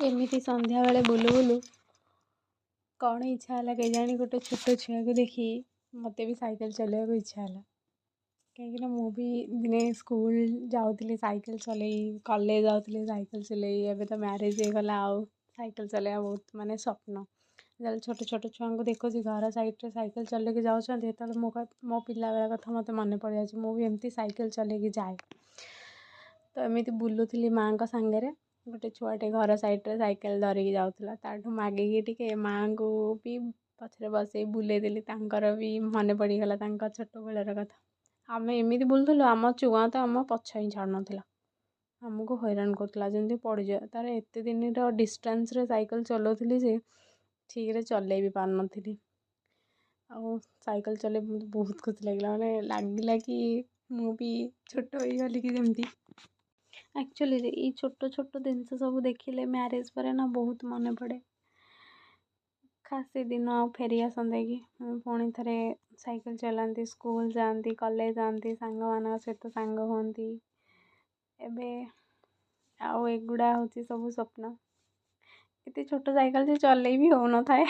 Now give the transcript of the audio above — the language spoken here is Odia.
ଏମିତି ସନ୍ଧ୍ୟାବେଳେ ବୁଲୁ ବୁଲୁ କ'ଣ ଇଚ୍ଛା ହେଲା କେଜାଣି, ଗୋଟେ ଛୋଟ ଛୁଆକୁ ଦେଖି ମୋତେ ବି ସାଇକେଲ ଚଲେଇବାକୁ ଇଚ୍ଛା ହେଲା। କାହିଁକିନା ମୁଁ ବି ଦିନେ ସ୍କୁଲ ଯାଉଥିଲି ସାଇକେଲ ଚଲେଇ, କଲେଜ ଯାଉଥିଲି ସାଇକେଲ ଚଲେଇ। ଏବେ ତ ମ୍ୟାରେଜ୍ ହେଇଗଲା, ଆଉ ସାଇକେଲ ଚଲେଇବା ବହୁତ ମାନେ ସ୍ୱପ୍ନ। ଯେତେବେଳେ ଛୋଟ ଛୋଟ ଛୁଆଙ୍କୁ ଦେଖୁଛି ଘର ସାଇଡ଼୍ରେ ସାଇକେଲ ଚଲେଇକି ଯାଉଛନ୍ତି, ସେତେବେଳେ ମୋ ପିଲାବେଳ କଥା ମୋତେ ମନେ ପଡ଼ିଯାଉଛି। ମୁଁ ବି ଏମିତି ସାଇକେଲ ଚଲେଇକି ଯାଏ। ତ ଏମିତି ବୁଲୁଥିଲି ମାଆଙ୍କ ସାଙ୍ଗରେ, ଗୋଟେ ଛୁଆଟେ ଘର ସାଇଡ଼୍ରେ ସାଇକେଲ ଧରିକି ଯାଉଥିଲା। ତାଠୁ ମାଗିକି ଟିକେ ମାଆଙ୍କୁ ବି ପଛରେ ବସେଇ ବୁଲେଇଦେଲି। ତାଙ୍କର ବି ମନେ ପଡ଼ିଗଲା ତାଙ୍କ ଛୋଟବେଳର କଥା। ଆମେ ଏମିତି ବୁଲୁଥିଲୁ, ଆମ ଚୁଆଁ ତ ଆମ ପଛ ହିଁ ଛାଡ଼ୁନଥିଲା, ଆମକୁ ହଇରାଣ କରୁଥିଲା ଯେମିତି ପଡ଼ିଯିବ। ତା'ର ଏତେ ଦିନର ଡିଷ୍ଟାନ୍ସରେ ସାଇକେଲ ଚଲାଉଥିଲି ଯେ ଠିକ୍ରେ ଚଲେଇ ବି ପାରୁନଥିଲି। ଆଉ ସାଇକେଲ ଚଲେଇ ମୋତେ ବହୁତ ଖୁସି ଲାଗିଲା, ମାନେ ଲାଗିଲା କି ମୁଁ ବି ଛୋଟ ହେଇଗଲି କି ଯେମିତି। ଆକ୍ଚୁଆଲିରେ ଏଇ ଛୋଟ ଛୋଟ ଜିନିଷ ସବୁ ଦେଖିଲେ ମ୍ୟାରେଜ୍ ପରେ ନା ବହୁତ ମନେ ପଡ଼େ। ଖାସ୍ ସେ ଦିନ ଆଉ ଫେରି ଆସନ୍ତା କି, ମୁଁ ପୁଣି ଥରେ ସାଇକେଲ ଚଲାନ୍ତି, ସ୍କୁଲ ଯାଆନ୍ତି, କଲେଜ ଯାଆନ୍ତି, ସାଙ୍ଗମାନଙ୍କ ସହିତ ସାଙ୍ଗ ହୁଅନ୍ତି। ଏବେ ଆଉ ଏଗୁଡ଼ା ହେଉଛି ସବୁ ସ୍ୱପ୍ନ। ଏତେ ଛୋଟ ସାଇକେଲ ଯେ ଚଲେଇ ବି ହେଉନଥାଏ।